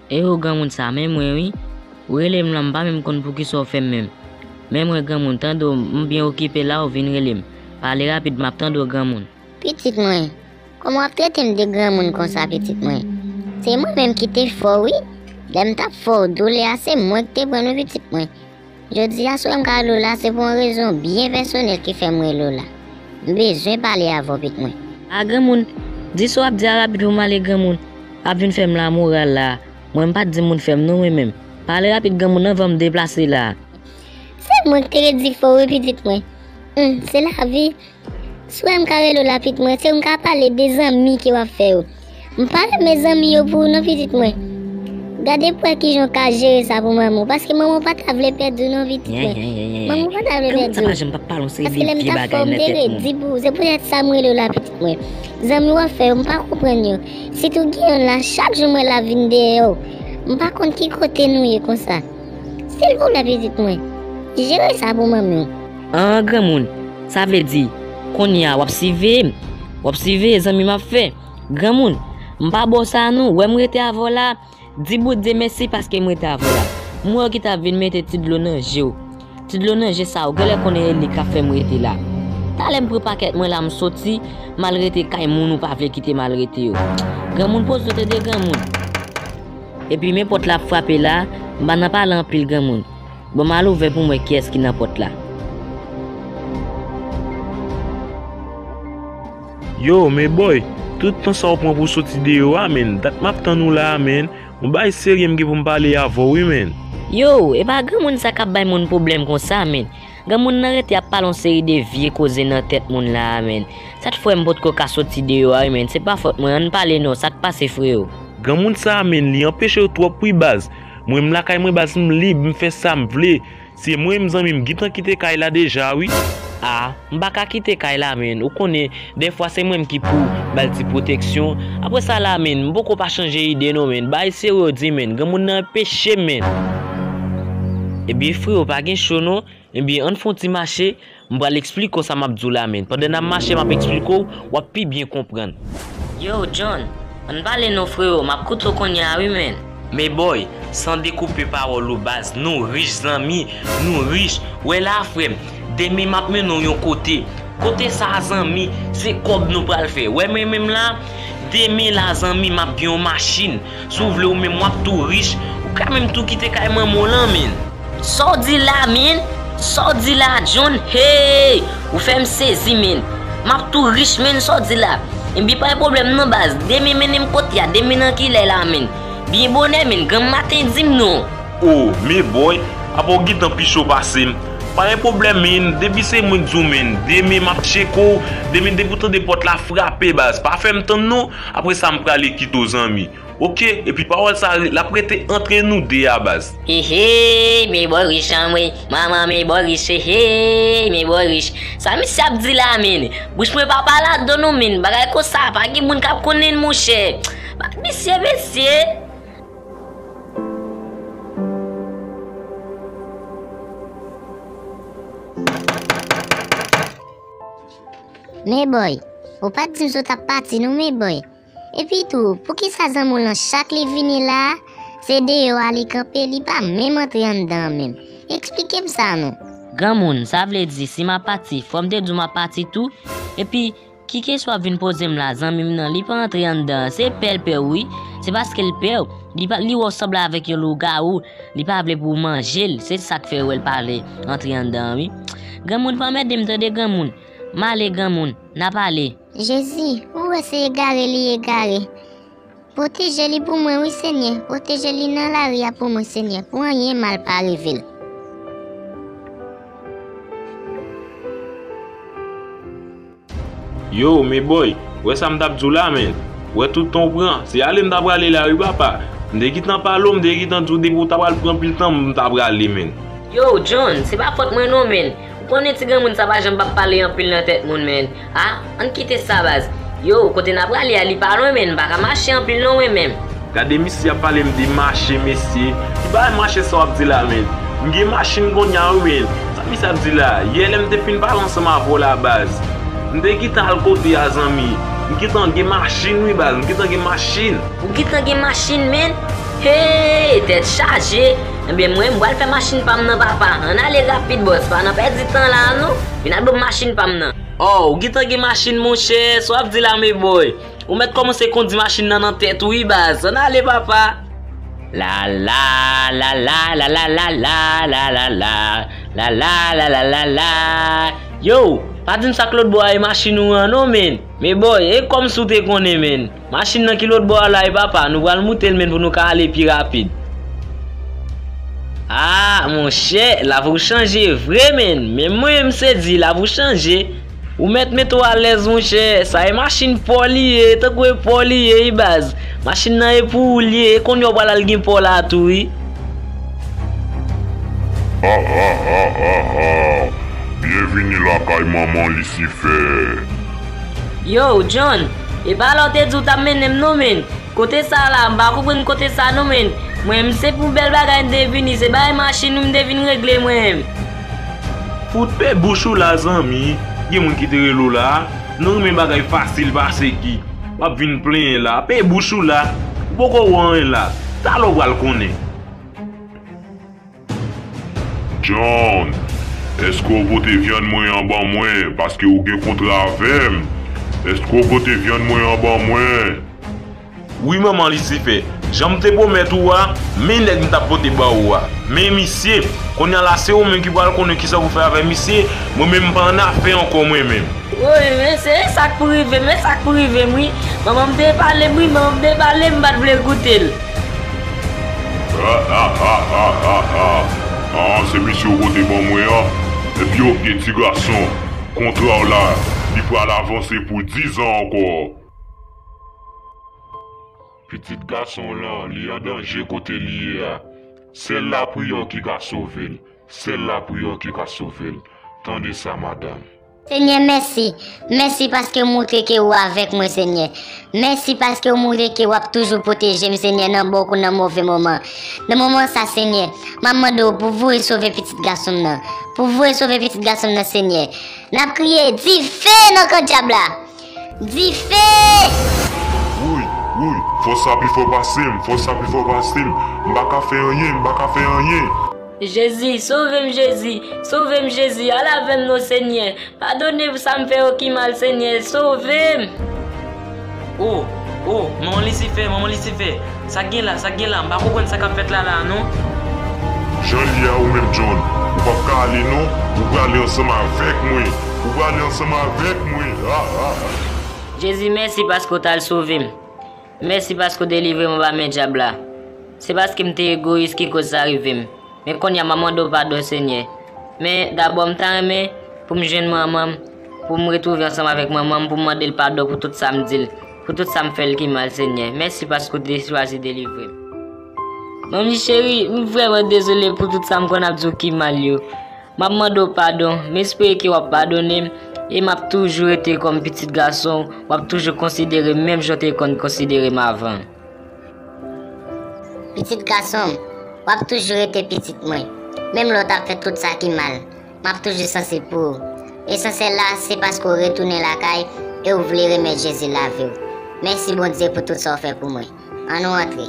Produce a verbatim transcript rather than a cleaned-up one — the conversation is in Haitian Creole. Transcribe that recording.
E ou granmoun sa, men mwen wi. Ou rele m la, m pa menm konn poukisa w fè m menm. Men mwen granmoun, tande w, m byen okipe la, ou vin rele m. Pale rapid, m ap tande w granmoun. Pitit mwen, kòman w ap trete m de granmoun konsa, pitit mwen? Se mwen menm ki te fè w wi. Lè m t ap fè w doulè a, se mwen ki te pran w, pitit mwen. Jodi a, si w wè m ka rele w la, se pou yon rezon byen pèsonèl ki fè m rele w la. M bezwen pale avè w, pitit mwen. A granmoun, di sa w ap di a rapid pou m ale granmoun. Ap vin fè m lamoral la. Mwen m pa t di moun fè m non mwen menm. Pale rapid granmoun anvan m deplase la. Se mwen ki te ret di fè w wi pitit mwen. Hum, se lavi. Si w wè m ka rele w la pitit mwen, se m ka pale de zanmi ke w ap fè yo. M pa renmen zanmi yo pou ou non pitit mwen. Gade pou wè kijan w ka jere sa pou manman w, paske manman w pa ta vle pèdi w non pitit mwen. Manman w pa ta vle pèdi w. Paske lè m t ap fè w, m te ret di pou ou. Se poutèt sa m rele w la pitit mwen. Zanmi w ap fè yo, m pa konprann yo. Sitou gen youn la, chak jou m wè l ap vin dèyè w. M pa konn ki kote nou ye konsa. Silvouplè pitit mwen, jere sa pou manmi w. An granmoun, sa vle di, kounye a w ap siveye m, w ap siveye zanmi m ap fè. Granmoun, m pa ba w sa non, wè m rete avè w la, di Bondye mèsi paske m rete avè w la. M wè w ki t ap vin mete ti dlo nan je w. Ti dlo nan je sa w, genlè konnen e li k ap fè m rete la. Talè m pran pakèt mwen la m soti, m al rete kay moun ou pa vle kite m al rete yo. Granmoun poze w tande granmoun. Epi men pòt la ap frape la, m pa nan pale anpil granmoun. Bon m al ouvè pou m wè kiyès ki nan pòt la. Yo, men bòy, tout tan sa w pran pou w soti deyò a, menn, dat m ap tann ou la a, menn. Yon bagay serye m gen pou m pale avè w wi, menn. Yo, e pa granmoun sa k ap bay moun pwoblèm konsa, menn. Granmoun nan rete ap pale yon seri de vye koze nan tèt moun la a, menn. Sa t fè m potko ka soti deyò a wi, menn. Se pa fòt mwen, ann pale non, sa k pase, freyo? Granmoun sa a, menn, li anpeche w twòp wi, baz. Mwen, m lakay mwen, baz, m lib, m fè sa m vle. Se mwen menm zanmi m gentan kite kay la deja wi. A, m pa ka kite kay la, menn. Ou konnen, dèfwa se mwen menm ki pou ba l ti pwoteksyon. Apre sa la, menn, m poko pa chanje ide non, menn. Bagay serye w di, menn. Granmoun nan anpeche m, menn. Ebyen, freyo, pa gen cho non. Ebyen, ann fè yon ti mache. M pral eksplike w sa m ap di w la, menn. Pandan n ap mache, m ap eksplike w, w ap pi byen konprann. Yo, John, ann pale non, freyo. M ap koute w kounye a wi, menn. Men bòy, san dekoupe pawòl ou baz, nou rich zanmi, nou rich. Wè la frè m, demen m ap mennen w yon kote. Kote sa a zanmi, se kòb nou pral fè. Wè mwen menm la, demen la zanmi, m ap gen yon machin. Si w vle ou menm w ap tou rich, ou ka menm tou kite kay manman w lan menn. Sa w di la menn? Sa w di la John? Hey! Ou fè m sezi menn. M ap tou rich menn, sa w di la? Ebyen pa gen pwoblèm non baz, demen mennen m kote a, demen nan kilè la menn? Byen bonè menn, granm maten di m non. O, men bòy, apa w gentan pi cho pase m. Pa gen pwoblèm menn, depi se mwen k di w menn, demen m ap tcheke w, demen depi w tande pòt la frape baz, pa fè m tann non, apre sa m prale kite w zanmi. Oke, epi pawòl sa l ap rete antre nou de a baz. Hehe, men bòy rich anmwe, manman men bòy rich, hehe, men bòy rich. Sa misye ap di la menn? Bouch mwen pa pale adan non menn, bagay konsa pa gen moun k ap konnen l monchè. Bat misye mesye. Men bòy, ou pa t di m sa w t ap pati non men bòy. Epi tou, poukisa zanmi w lan chak li vini la a, se deyò a li kanpe, li pa menm antre anndan an menm? Eksplike m sa non. Granmoun, sa vle di si m ap pati, fò m te di w m ap pati tou? Epi, ki kesyon w ap vin poze m la, zanmi m nan, li pa antre anndan an, se pè l pè w wi. Se paske l pè w, li pa, li wè w sanble avèk yon lougawou, li pa vle pou w manje l, se sa k fè w wè l pa vle antre anndan an wi. Granmoun, pa anmède m tande granmoun. M ale granmoun, n a pale. Jezi, ou wè se egare li egare. Pwoteje li pou mwen wi Senyè, pwoteje li nan lari a pou mwen Senyè, pou anyen mal pa rive l. Yo, men bòy, wè sa m t ap di w la menn. Wè tout tan w pran, se ale m ta prale la wi papa. M te gentan pale w, m te gentan di w depi w ta pral pran anpil tan m ta prale menn. Yo, John, se pa fòt mwen non menn. Ou konnen ti granmoun sa pa janm p ap pale anpil nan tèt moun menn. A, ann kite sa baz. Yo, kote n a prale a li pa lwen menn, m pa ka mache anpil non mwen menm. Gade misye ap pale m de mache mesye. Ki bagay mache sa w ap di la menn? M gen machin kounye a wi menn. Sa misye ap di la? Yè lè m te fin pale ansanm avè w la baz, m te gentan al kote a zanmi. M gentan gen machin wi baz, m gentan gen machin. Ou gentan gen machin menn? Hey, tèt chaje! Ebyen, mwen, m pral fè machin pa m nan, papa. Ann ale rapid, bòs. Pa nan pèdi tan la, non. Vin al ban m machin pa m nan. Oh, ou gentan gen machin, monchè. Sa w ap di la, men bòy? Ou mèt kòmanse kondi machin nan nan tèt ou, wi, baz. Ann ale, papa. La la, la la, la la, la la, la la, la la, la la, la la, la la. Yo, pa di m sa k lòt bò a e machin ou an, non, men. Men bòy, e kòmsi w te konnen, men. Machin nan ki lòt bò a la, e papa, nou pral moute l, men, pou nou ka ale pi rapid. Ah, monchè, lavi w chanje vre, men. Men mwen, m se di, lavi w chanje. Ou mèt mete w alèz, monchè. Sa e machin pa w li ye, tankou e pa w li ye, wi, baz. Machin nan e pou ou li ye, e kounye a w pral al gen pa w la tou, wi. Ha, ha, ha, ha, ha. Byenvini lakay manman Lisifè. Yo, John, e pa la w te di w t ap mennen m non, men. Kote sa la, m pa konprann kote sa non, men. Mwen, m se pou bèl bagay m te vini, se bagay machin ou m te vin regle, mwen. Fout pe bouch ou la, zanmi. Gen moun ki te rele w la. Nou renmen bagay fasil pase ki. W ap vin plenyen la. Pe bouch ou la. Ou poko wè anyen la. Talè w pral konnen. John, èske w pote vyann mwen an ban mwen, paske ou gen kontra avè m? Èske w pote vyann mwen an ban mwen? Wi, manman Lisifè, jan m te pwomèt ou a, men nèg m t ap pote ba ou a. Men misye, kounye a la se ou menm ki pral konnen kisa pou fè avè misye, mwen menm m pa annafè ankò mwen menm. Woy, men se sa k pou rive m, men sa k pou rive m, wi. Manman m te pale m, wi, manman m te pale m, m pa t vle koute l. Ah, ah, ah, ah, ah, ah. Ah, se misye w pote ban mwen an. Ebyen, oke, ti gason. Kontra w la, li pral avanse pou diz an ankò. Pitit gason w lan, li an danje kote li ye a. Sèl lapriyè w ki ka sove l. Sèl lapriyè w ki ka sove l. Tande sa, madanm. Senyè, mèsi. Mèsi paske w montre ke ou avèk mwen, Senyè. Mèsi paske w montre ke w ap toujou pwoteje m, Senyè, nan bon kou nan move moman. Nan moman sa, Senyè, m ap mande w pou voye sove pitit gason m nan. Pou voye sove pitit gason m nan, Senyè. N ap kriye, dife nan kan dyab la! Dife! Woy, woy, fòs la pi fò pase m, fòs la pi fò pase m. M pa ka fè anyen, m pa ka fè anyen. Jezi, sove m, Jezi, sove m, Jezi, al avè m non, Senyè. Padone pou sa m fè yo ki mal, Senyè, sove m. O, o, manman Lisifè, manman Lisifè, sa k gen la, sa k gen la, m pa konprann sa k ap fèt la la a non. Jan l ye a ou menm, John, ou p ap ka ale non, ou prale ansanm avèk mwen, ou prale ansanm avèk mwen. Ah, ah, ah. Jezi, mèsi paske w t al sove m. Mèsi paske w delivre m anba men dyab la. Se paske m te egoyis ki koz sa rive m. Men kounye a m ap mande w padon, Senyè. Men dabò m ta renmen pou m jwenn manman m, pou m retwouve ansanm avèk manman m, pou m mande l padon pou tout sa m di l, pou tout sa m fè l ki mal, Senyè. Mèsi paske w te chwazi delivre m. Manmi cheri, m vrèman dezole pou tout sa m konn ap di w ki mal yo. M ap mande w padon, m espere ke w ap padone m, e m ap toujou rete kòm pitit gason w, w ap toujou konsidere m menm jan w te konn konsidere m avan. Pitit gason m, w ap toujou rete pitit mwen. Menm lè w t ap fè tout sa ki mal, m ap toujou sansib pou ou. Lesansyèl la, se paske w retounen lakay e w vle remèt Jezi lavi w. Mèsi Bondye pou tout sa w fè pou mwen. Ann nou antre.